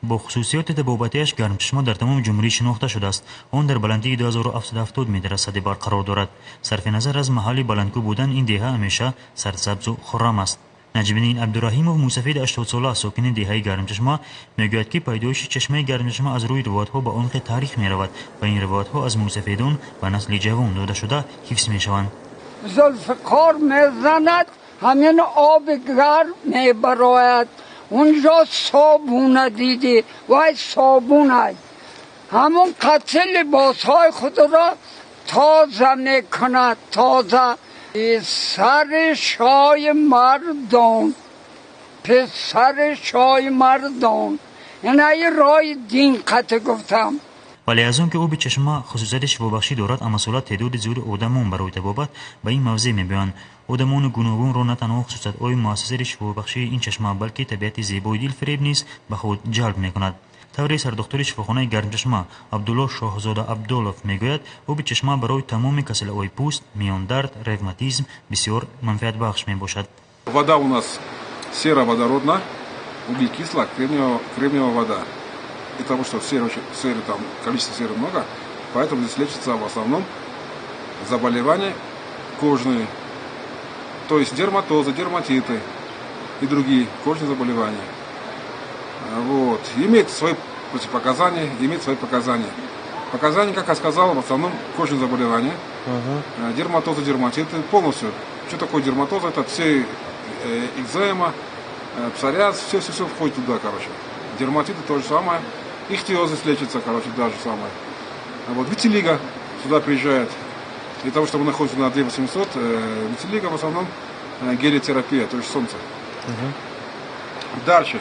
Бо хусусиёти табобатиаш Гармчашма дар тамоми ҷумҳурӣ шинохта шудааст. Он дар баландии 2770 метр аз сатҳи баҳр қарор дорад. Сарфи назар аз маҳалли баландкӯ будан, ин деҳа ҳамеша сарсабзу хуррам аст. Наҷмиддин Абдураҳимов, мусафиди 80сола, сокини деҳаи Гармчашма, мегӯяд, ки пайдоиши чашмаи Гармчашма аз рӯи ривоятҳо ба умқи таърих меравад ва ин ривоятҳо аз мусафидон ба насли ҷавон дода шуда ҳифз мешаванд. Зулфиқор мезанад, ҳамин оби гарм мебарояд. Унҷо собуна дидӣ, вай собунай. Ҳамон қатъи либосҳои худро тоза мекунад, тоза. Писари шоҳи мардон, писари шоҳи мардон. Инаи роҳи дин қатъ гуфтам. Вале аз он ки оби чашма хусусияти шифобахшӣ дорад, амасола теъдоди зиёди одамон барои табобат ба ин мавзеъ мебиёянд. Одамони гуногунро на танҳо хусусиятҳои муассисаи шифобахшии ин чашма, балки табиати зебои дилфиреб низ ба худ ҷалб мекунад. Тавре сардухтури шифохонаи Гармчашма Абдулло Шоҳзода Абдуллов мегӯяд, оби чашма барои тамоми касалиҳои пӯст, миёндард, ревматизм бисёр манфиатбахш мебошад. Вода у нас сероводородна, углекислая, кремниевая вода. И того, что серы, там, количество серы много, поэтому здесь лечится в основном заболевания кожные, то есть дерматозы, дерматиты и другие кожные заболевания. Вот. Имеет свои противопоказания, имеет свои показания. Показания, как я сказал, в основном кожные заболевания, дерматозы, дерматиты, полностью. Что такое дерматоз? Это все экзема, псориаз, все-все-все входит туда, короче. Дерматиты то же самое. Ихтиозис лечится, короче, даже самое. Вот, витилиго сюда приезжает. Для того, чтобы находиться на 2800, витилиго в основном гелиотерапия, то есть солнце. Дальше.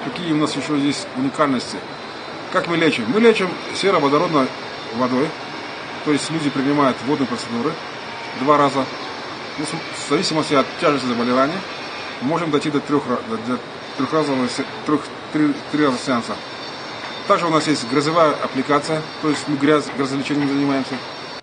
Какие у нас еще здесь уникальности? Как мы лечим? Мы лечим сероводородной водой. То есть люди принимают водные процедуры 2 раза. Ну, в зависимости от тяжести заболевания, можем дойти до трех, до трехразового, трех, три, три раза сеанса. Также у нас есть грязевая аппликация, то есть мы грязолечением занимаемся.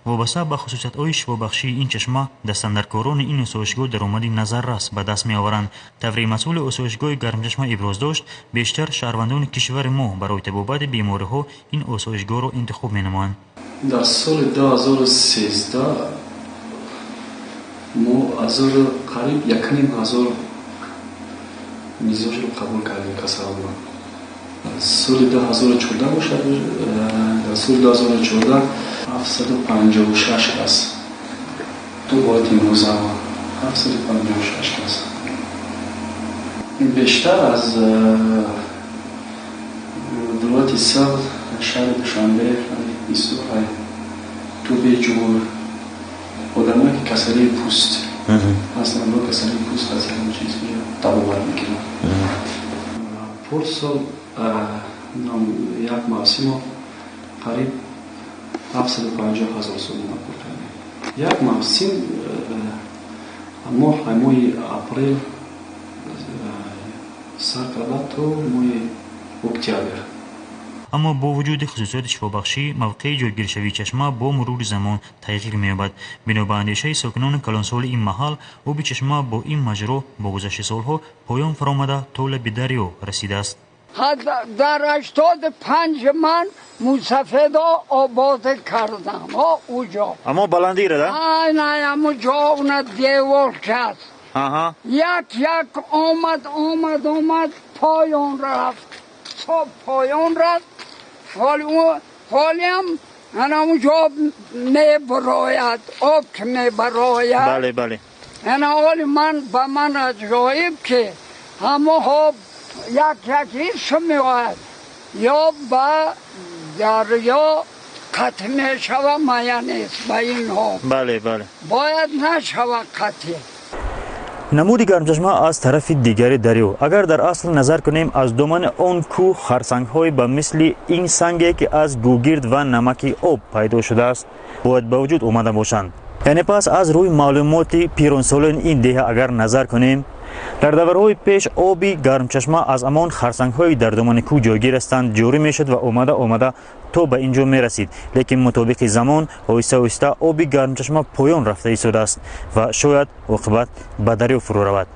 Вобаста ба хусусиятҳои шифобахшии ин чашма, дастандаркорони ин осоишгоҳ даромади назаррас ба даст меоваранд. Тавре масъули осоишгоҳи Гармчашма иброз дошт, бештар шаҳрвандони кишвари мо барои табобати бемориҳо ин осоишгоҳро интихоб менамоянд. Дар соли 2013 мо қариб 1500 мизоҷро қабул кардем касалона. Соли 2014 бошад, дар соли 2014 756 кас. То бояд имрӯза 756 кас. Бештар аз вилояти Суғд, шаҳри Душанбе, Исор, Тубеҷур, одамое ки касалии пӯст ҳастанд, бо касалии пӯст аз ягон чиз табобат мекунанд. Порсол як мавсимо қариб 750 000 сомона кор кардем. Як мавсим моҳ, моҳи апрел сар карда то моҳи октябр. Аммо бо вуҷуди хусусиёти шифобахшӣ, мавқеи ҷойгиршавии чашма бо мурури замон тағйир меёбад. Бино ба андешаи сокинони калонсоли ин маҳал, оби чашма бо ин маҷро бо гузашти солҳо поён фаромада, то лаби дарё расидааст. Дар 85 ман мусафедо обод кардам уҷо. Аммо баландира да? На, амуҷо уна девор каст. Як як омад, омад, омад, поён рафт, то поён рафт. Ҳолиам ана унҷо мебарояд, об ки мебарояд. Бале, бале. Ана ҳоли ман ба ман аҷоиб, ки ҳамо об як як ҳисс меояд, ё ба дарё қатъ мешава, мая нест ба инҳо. Бале, бале. Бояд нашава қатъ. Намуди Гармчашма аз тарафи дигари дарё. Агар дар асл назар кунем, аз домани он кӯҳ харсангҳое ба мисли ин санге, ки аз гугирд ва намаки об пайдо шудааст, бояд ба вуҷуд омада бошанд. Яъне пас аз рӯи маълумоти пиронсолони ин деҳа агар назар кунем, дар даврҳои пеш оби Гармчашма аз амон харсангҳои дар домани кӯҳ ҷойгир ҳастанд ҷорӣ мешуд ва омада омада то ба ин ҷо мерасид. Лекин мутобиқи замон оҳиста оҳиста оби Гармчашма поён рафта истодааст ва шояд оқибат ба дарё фурӯ равад.